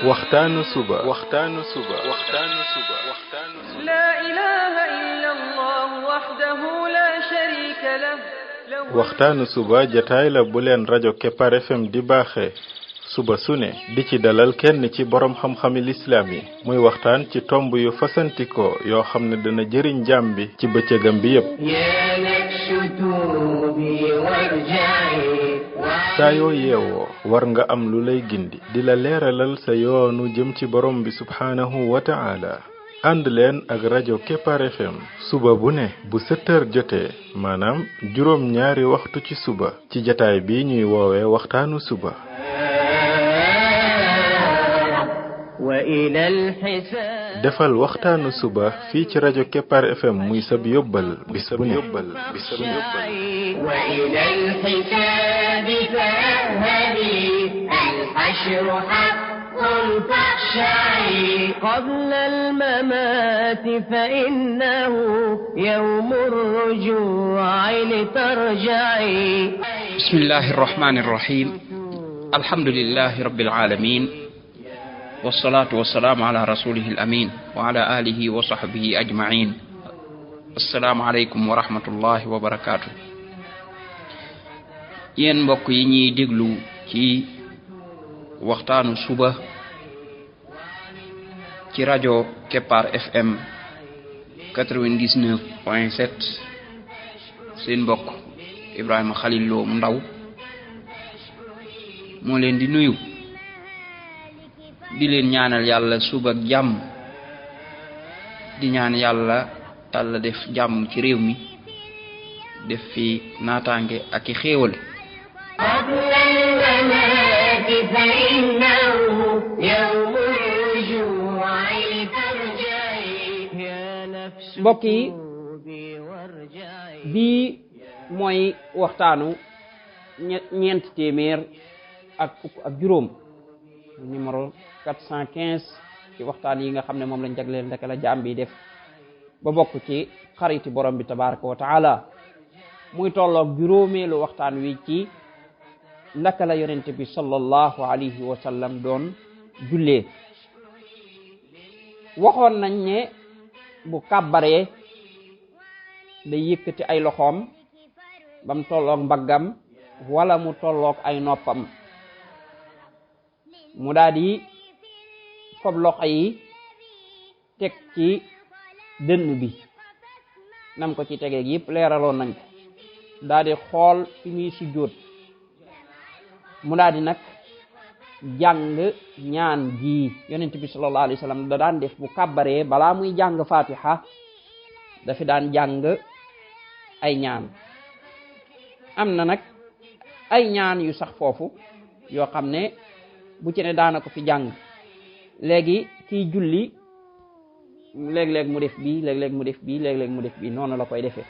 waxtaanu suba لا إله إلا الله وحده لا شريك له waxtaanu suba jataay la bu leen rajo Kepar FM di baaxee suba su ne di ci dalal kenn ci borom xam-xami lislaam yi muy waxtaan ci tomb yu fasantikoo yoo xam ne dana jëriñ jaam bi ci bëccëgam bi yépp saa yoo yeewoo war nga am lu lay gindi di la leeralal sa yoonu jëm ci borom bi subhaanahu wa ta'ala ànd leen ak rajo Kepar FM suba bu ne bu 7 heures jotee maanaam juróom ñaari waxtu ci suba ci jataay bi ñuy woowee waxtaanu suba defal waxtaanu suba fii ci rajo Kepar FM muy sab yóbbal bis bu ne قبل الممات فإنه يوم الرجوع لترجعي بسم الله الرحمن الرحيم الحمد لله رب العالمين والصلاة والسلام على رسوله الأمين وعلى آله وصحبه أجمعين السلام عليكم ورحمة الله وبركاته yéen mbokk yi ñuy déglu ci waxtaanu suba ci rajo Kepar FM 99.7 seen mbokk Ibrahima Khalil Lo mu ndaw moo leen di nuyu di leen ñaanal yàlla suba ak jàmm di ñaan yàlla def jàmm ci réew mi def fi naataange ak i xéewal mbokk yi bii mooy waxtaanu ñeent téeméer ak fukk ak juróom numéro 415 ci waxtaan yi nga xam ne moom lañ jagleel ndaka la jaam bi def ba bokk ci xariti borom bi tabaraka wa taala muy tolloog juróomeelu waxtaan wi ci ndaka la yonent bi sallallahu alayhi wa sallam doon jullee waxoon nañ ne bu kàbbaree day yëkkati ay loxoom bam tolloog mbaggam wala mu tolloog ay noppam mu daldi fob loxo yi teg ci dënn bi nam ko ci tegeeg yëpp leeraloon nañ ko daldi xool fi muy sujjóot mu daldi nag jàng ñaan gi yonent bi sallallahu alayhi wasallam da daan def bu kàbbaree balaa muy jàng fatiha dafi daan jàng ay ñaan am na nag ay ñaan yu sax foofu yoo xam ne bu ci ne daana ko fi jàng léegi kiy julli léeg-léeg mu def bii léeg-léeg mu def bii léeg-léeg mu def bii noonu la koy defee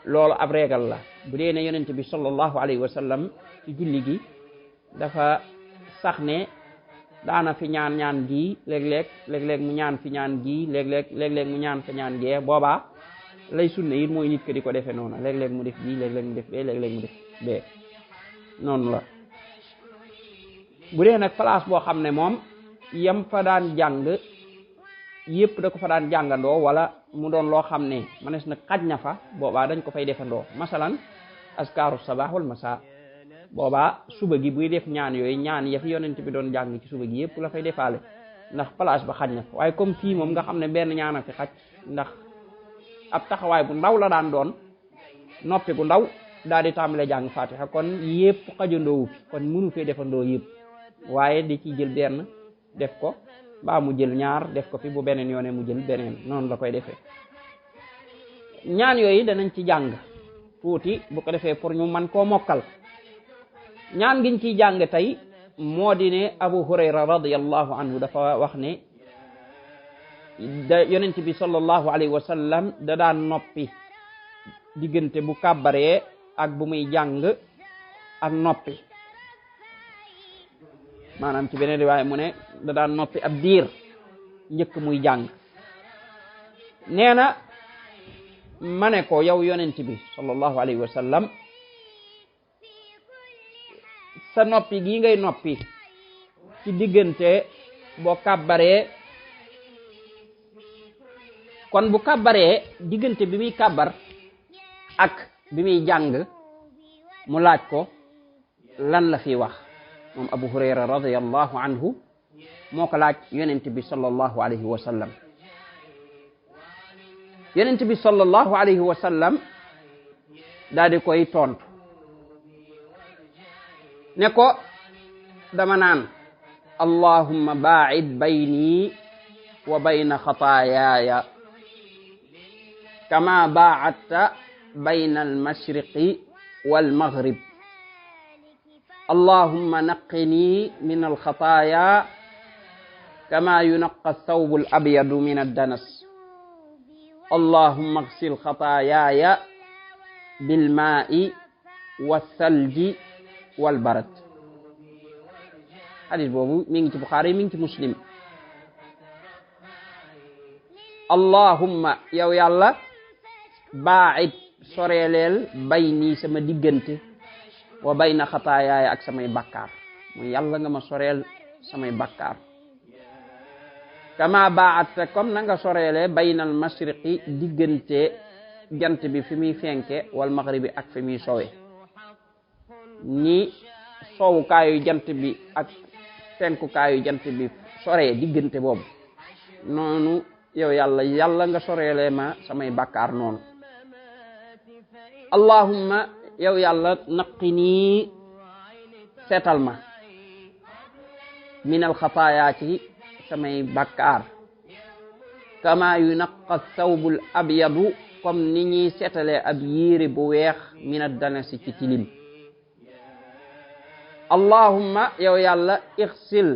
loolu ab régal la bu dee ne yonent bi sallallahu alayhi wa sallam ci julli gi dafa sax ne daana fi ñaan gi léeg-léeg mu ñaan fi ñaan gi léeg-léeg mu ñaan fi ñaan gee boobaa lay sunna it mooy nit ko di ko defee noonu léeg-léeg mu def bii léeg-léeg mu def bee léeg-léeg mu def bee noonu la bu dee nag place boo xam ne moom yam fa daan jàng yépp da ko fa daan jàngandoo wala mu doon loo xam ne manes na xaj na fa boobaa dañ ko fay defandoo masalan askaaru sabah wal masa boobaa suba gi buy def ñaan yooyu ñaan ya fi yonent bi doon jàng ci suba gi yépp la fay defaale ndax place ba xaj na fa waaye comme fii moom nga xam ne benn ñaan a fi xaj ndax ab taxawaay bu ndaw la daan doon noppi gu ndaw daal di tàmbale jàng fatiha kon yépp xajandoowu fi kon mënu fee defandoo yépp waaye di ci jël benn def ko baa mu jël ñaar def ko fi bu beneen yoone mu jël beneen noonu la koy defee ñaan yooyu danañ ci jàng tuuti bu ko defee pour ñu man koo mokkal ñaan giñ ciy jàng tey moo di ne Abu Hurayra radiyallahu anhu dafa wax ne yonent bi sallallahu alayhi wa sallam da daan noppi diggante bu kàbbaree ak bu muy jàng ak noppi maanaam ci beneen riwaaya mu ne da daan noppi ab diir njëkk muy jàng nee na ma ne ko yow yonent bi sallallahu alayhi wa sallam sa noppi gii ngay noppi ci diggante boo kàbbaree kon bu kàbbaree diggante bi muy kàbbar ak bi muy jàng mu laaj ko lan la fi wax moom Abu Hurayra radiyallahu anhu moo ko laaj yonent bi sallallahu alayhi wa sallam yonent bi sallallahu alayhi wa sallam daal di koy tontu ne ko dama naan allahumma baa'id bayni wa bayna xataayaaya kama baa'adta bayna al-mashriqi wal-maghrib allahumma naqqini min al-xataaya kama yunaqqa ath-thawbu al-abyadu min ad-danas allahumma ighsil xataayaaya bil-maa'i wath-thalji wal-barad. Hadis boobu mi ngi ci Bukhari mi ngi ci Muslim. allahumma yow yàlla baa'id soreeleel bayni sama diggante wa bayna xataayaaya ak samay bakkaar mu yàlla nga ma soreel samay bakkaar kama baa'adta comme na nga soreele baynal mashriqi diggante jant bi fi muy fenke wal maghribi ak fi muy sowe ni sowukaayu jant bi ak fenkukaayu jant bi soree diggante boobu noonu yow yàlla nga soreele ma samay bakkaar noonu allahumma yow yàlla naqini seetal ma minal xataaya ci samay bakkaar kama yunaqqa thawbul abyadu comme ni ñuy seetalee ab yére bu weex minad danasi ci tilim allahumma yow yàlla ixsil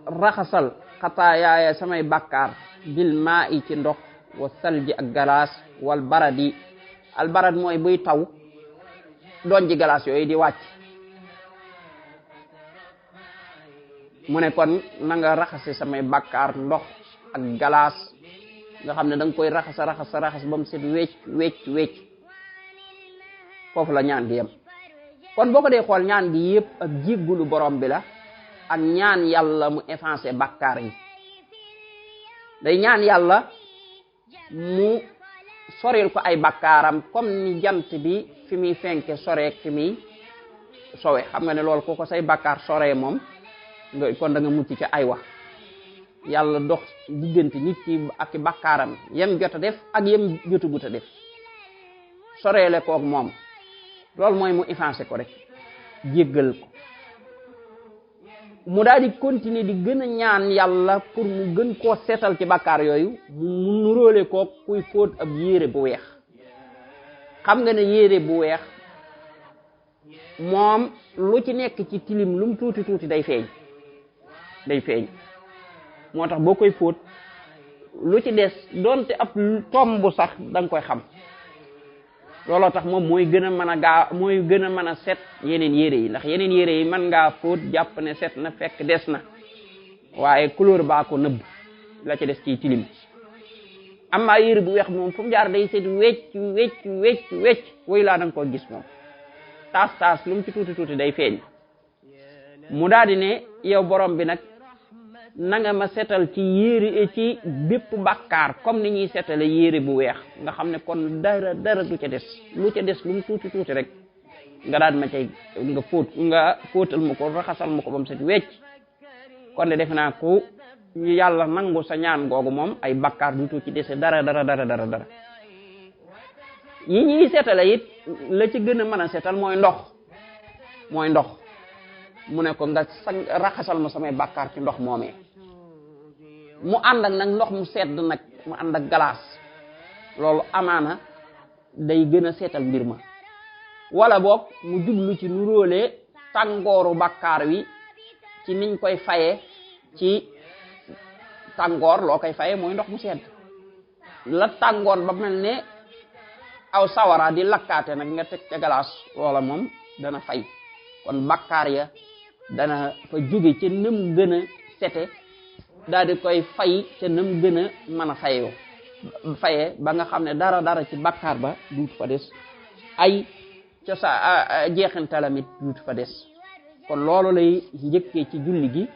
raxasal xataayaaya samay bakkaar bil maa'i ci ndox wa salji ak galaas wal baradi al barad mooy buy taw doon ji galaas yooyu di wàcc mu ne kon na nga raxase samay bakkaar ndox ak galaas nga xam ne da nga koy raxas ba mu set wecc foofu la ñaan gi yem kon boo ko dee xool ñaan gi yëpp ak jéggulu borom bi la ak ñaan yàlla mu effacer bakkaar yi day ñaan yàlla mu soril ko ay bakkaaram comme ni jant bi fi muy fenke soreek fi muy sowe xam nga ne loolu ku ko say bakkaar soree moom nga kon da nga mucc ci ay wax yàlla dox diggante nit ki ak bakkaaram yem jot a def ak yem jotugut a def soreele koog moom loolu mooy mu effacer ko rek jéggal ko mu daal di continuer di gën a ñaan yàlla pour mu gën koo seetal ci bakkaar yooyu mu nuróole koog kuy fóot ab yére bu weex xam nga ne yére bu weex moom lu ci nekk ci tilim lu mu tuuti day feeñ moo tax boo koy fóot lu ci des doonte ab tomb sax da nga koy xam looloo tax moom mooy gën a mën a set yeneen yére yi ndax yeneen yére yi mën ngaa fóot jàpp ne set na fekk des na waaye couleur baa ko nëbb la ci des ci tilim amma yére bu weex moom fu mu jaar day set wecc woy laa da nga ko gis moom taas lu mu ci tuuti day feeñ mu daal di ne yow borom bi nag na nga ma setal ci yére ci bépp bàkkaar comme ni ñuy setale yére bu weex nga xam ne kon dara du ca des lu ca des lu mu tuuti rek nga daal ma cay nga fóotal ma ko raxasal ma ko ba mu set wecc kon de defe naa ko yàlla nangu sa ñaan googu moom ay bàkkaar du ci dese dara yi ñuy setale it la ci gën a mën a setal mooy ndox mu ne ko nga raxasal ma samay bàkkaar ci ndox moomee mu ànd ak nag ndox mu sedd nag mu ànd ak galaas loolu amaana day gën a seetal mbir ma wala boog mu jublu ci nuróole tàngooru bàkkaar wi ci niñ koy faye ci tàngoor loo koy faye mooy ndox mu sedd la tàngoor ba mel ne aw sawara di lakkaate nag nga teg ca galaas loola moom dana fay kon bàkkaar ya dana fa jóge ca nam gën a sete daal di koy fay ca nam gën a mën a faye ba nga xam ne dara ci bàkkaar ba duut fa des ay ca sa jeexintalamit duut fa des kon loolu lay njëkkee ci julli gi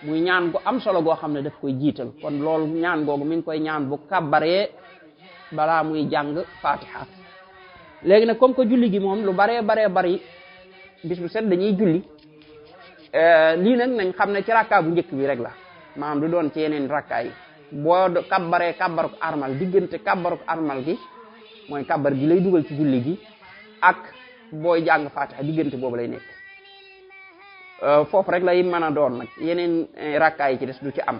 muy ñaan gu am solo goo xam ne daf koy jiital kon loolu ñaan googu mi ngi koy ñaan bu kàbbaree balaa muy jàng fatiha léegi nag comme que julli gi moom lu baree bari bis bu set dañuy julli lii nag nañ xam ne ci rakkaa bu njëkk bi rek la maanaam du doon ci yeneen rakkaa yi boo kabbaree kabbaruk armal diggante kabbaruk armal gi mooy kabbar gi lay dugal ci julli gi ak booy jàng fatiha diggante boobu lay nekk foofu rek lay mën a doon nag yeneen rakkaa yi ci des du ci am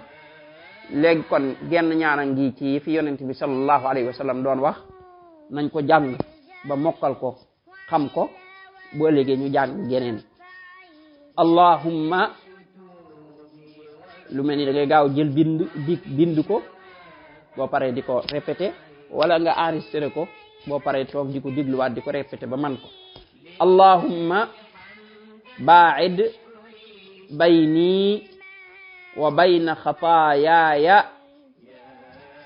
léegi kon genn ñaana ngi ci fi yonent bi sallallahu alayhi wa sallam doon wax nañ ko jàng ba mokkal ko xam ko boo léegi ñu jàng geneen allahumma lu mel ni da ngay gaaw jël bind ko boo paree di ko répété wala nga enregistré ko boo paree toog di ko dégluwaat di ko répété ba man ko allahumma baa'id bayni wa bayna xataayaaya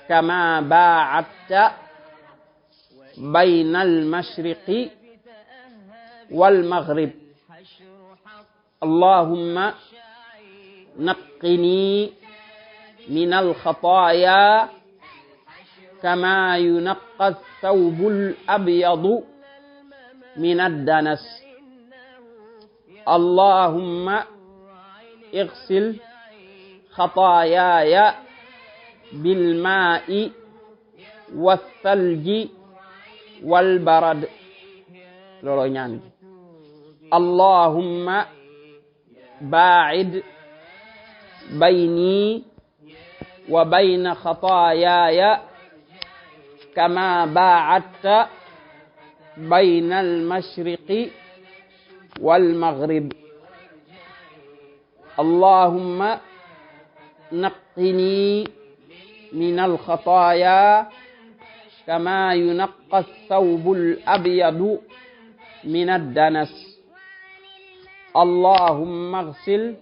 kama baa'adta bayna almashriqi walmaghrib allahumma naqqini min alxataaya kama yunaqqa athawbu alabyadu min addanas allahumma اغسل خطاياي بالماء والثلج والبرد لولو ñaan اللهم باعد بيني وبين خطاياي كما باعدت بين المشرق والمغرب اللهم نقني من الخطايا كما ينقى الثوب الأبيض من الدنس اللهم اغسل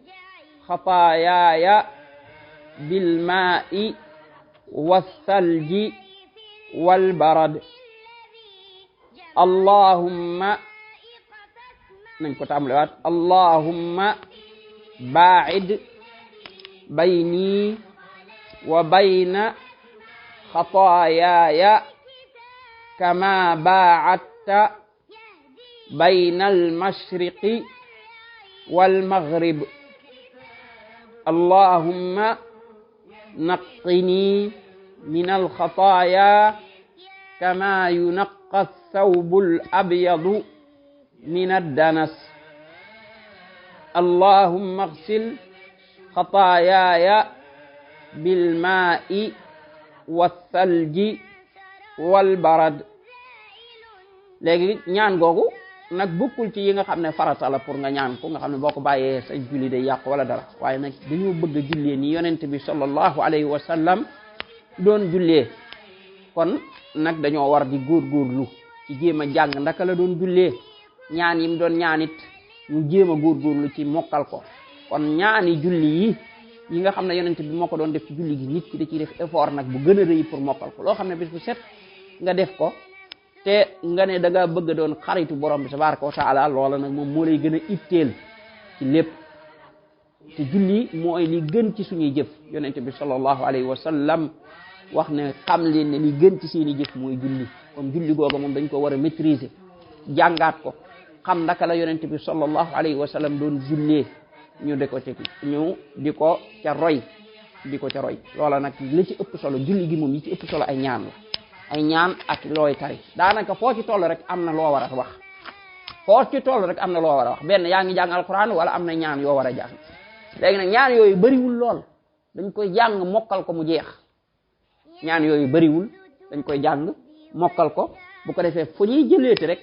خطاياي بالماء والثلج والبرد اللهم اللهم باعد بيني وبين خطاياي كما باعدت بين المشرق والمغرب اللهم نقني من الخطايا كما ينقى الثوب الأبيض من الدنس اللهم اغسل خطاياي بالماء والثلج والبرد léegi ñaan googu nag bokkul ci yi nga xam ne farata la pour nga ñaan ko nga xam ne boo ko bàyyee sa julli day yàqu wala dara waaye nag dañoo bëgg a jullee ni yonent bi sallallahu alayhi wa sallam doon jullee kon nag dañoo war di góorgóorlu ci jéem a jàng ndaka la doon jullee ñaan yim doon ñaanit ñu jéem a góorgóorlu ci mokkal ko kon ñaani julli yi nga xam ne yonent bi moo ko doon def ci julli gi nit ki da ciy def effort nag bu gën a rëy pour mokkal ko loo xam ne bis bu set nga def ko te nga ne da nga bëgg doon xaritu borom bi tabaraka wa taala loola nag moom moo lay gën a itteel ci lépp te julli mooy li gën ci suñuy jëf yonent bi sallallahu alayhi wa sallam wax ne xam leen ne li gën ci seeni jëf mooy julli comme julli googu moom dañ ko war a maîtriser jàngaat ko xam naka la yonent bi sallallahu alayhi wa sallam doon jullee ñu di ko ca roy loola nag li ci ëpp solo julli gi moom yi ci ëpp solo ay ñaan la ay ñaan ak looy tari daanaka foo ci toll rek am na loo war a wax benn yaa ngi jàng alquran wala am na ñaan yoo war a jàng léegi nag ñaan yooyu bëriwul lool dañ koy jàng mokkal ko mu jeex ñaan yooyu bëriwul dañ koy jàng mokkal ko bu ko defee fu ñuy jëleeti rek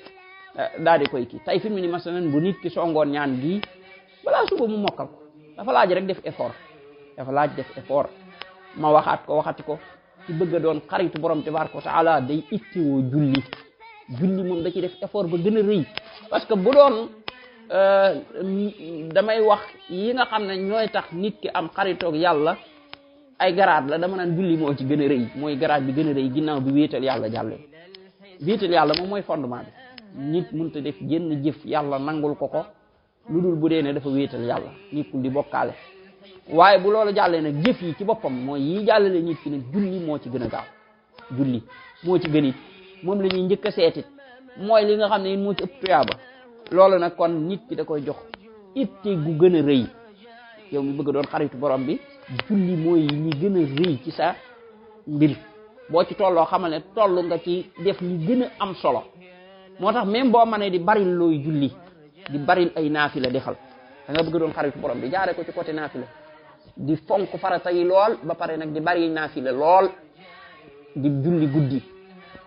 daal di koy kii tey fi mu ni masalan bu nit ki songoon ñaan gi balaa suba mu mokkal ko dafa laaj rek def effort ma waxati ko ci bëgg a doon xaritu borom tabaraka wa taala day ittewoo julli moom da ci def effort ba gën a rëy parce que bu doon damay wax yi nga xam ne ñooy tax nit ki am xaritoog yàlla ay garaat la dama naan julli moo ci gën a rëy mooy garaat bi gën a rëy ginnaaw bi wéetal yàlla jàlle wéetal yàlla moom mooy fondement bi nit mënta def jenn jëf yàlla nangul ko lu dul bu dee ne dafa wéetal yàlla nekkul di bokkaale. waaye bu loolu jàllee nag jëf yi ci boppam mooy yi jàllale nit ki nag julli moo ci gën a gaaw julli moo ci gën it moom la ñuy njëkk a seetit mooy li nga xam ne it moo ci ëpp tuyaaba loolu nag kon nit ki da koy jox itte gu gën a rëy yow mi bëgg doon xaritu borom bi julli mooy li gën a rëy ci sa mbir boo ci tolloo xamal ne toll nga ci def li gën a am solo moo tax même boo mënee di baril looy julli di baril ay naafila defal da nga bëgg doon xaritu borom bi jaare ko ci côté naafila di fonk farata yi lool ba pare nag di bari naafila lool di julli guddi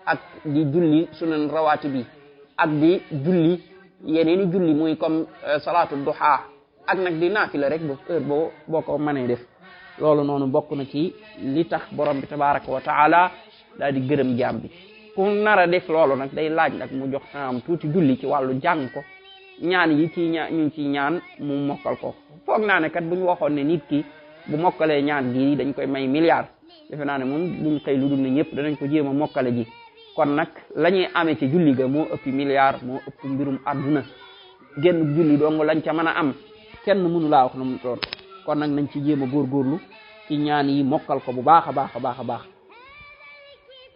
ak di julli sunan rawaati bi ak di julli yeneeni julli muy comme salaatu duha ak nag di naafila rek ba heure boo ko mënee def loolu noonu bokk na ci li tax borom bi tabaraka wa taala daal di gërëm jaam bi ku nar a def loolu nag day laaj nag mu jox am tuuti julli ci wàllu jàng ko ñaan yi ci ñu ci ñaan mu mokkal ko foog naa ne kat bu ñu waxoon ne nit ki bu mokkalee ñaan gi dañ koy may milliard defe naa ne moom duñ xëy lu dul ne ñëpp danañ ko jéem a mokkale ji kon nag la ñuy amee ci julli ga moo ëppi milliard moo ëpp mbirum àdduna genn julli dong lañ ca mën a am kenn mënu laa wax na mu toon kon nag nañ ci jéem a góorgóorlu ci ñaan yi mokkal ko bu baax a baax a baax a baax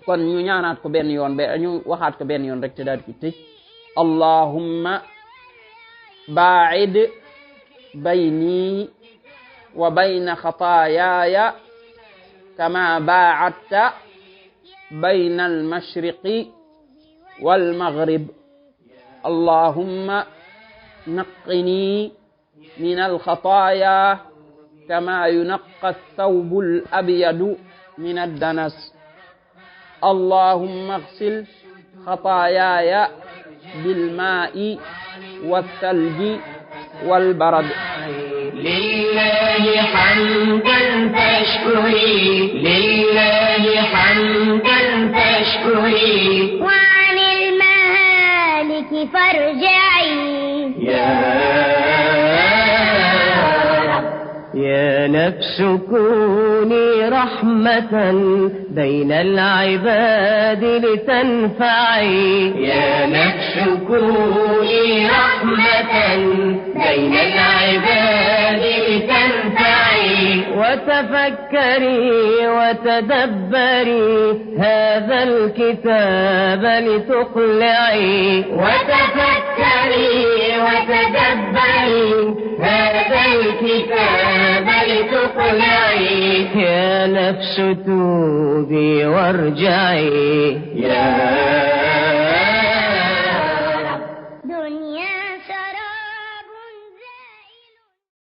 kon ñu ñaanaat ko benn yoon ñu waxaat ko benn yoon rek te daal di tëj allahumma baa'id bayni wa bayna xataayaaya kama baa'adta bayna almashriqi walmaghrib allahumma naqqini min alxataaya kama yunaqqa athawbu alabyadu min addanas allahumma اغسل خطاياي بالماء والثلج والبرد لله حمدا فاشكري لله حمدا فاشكري وعن المهالك فارجعي يا نفس كوني رحمة بين العباد لتنفعي يا نفس كوني رحمة بين العباد لتنفعي وتفكري وتدبري هذا الكتاب لتقلعي وتفكري وتدبري هذا الكتاب لتقلعي يا نفس توبي وارجعي يا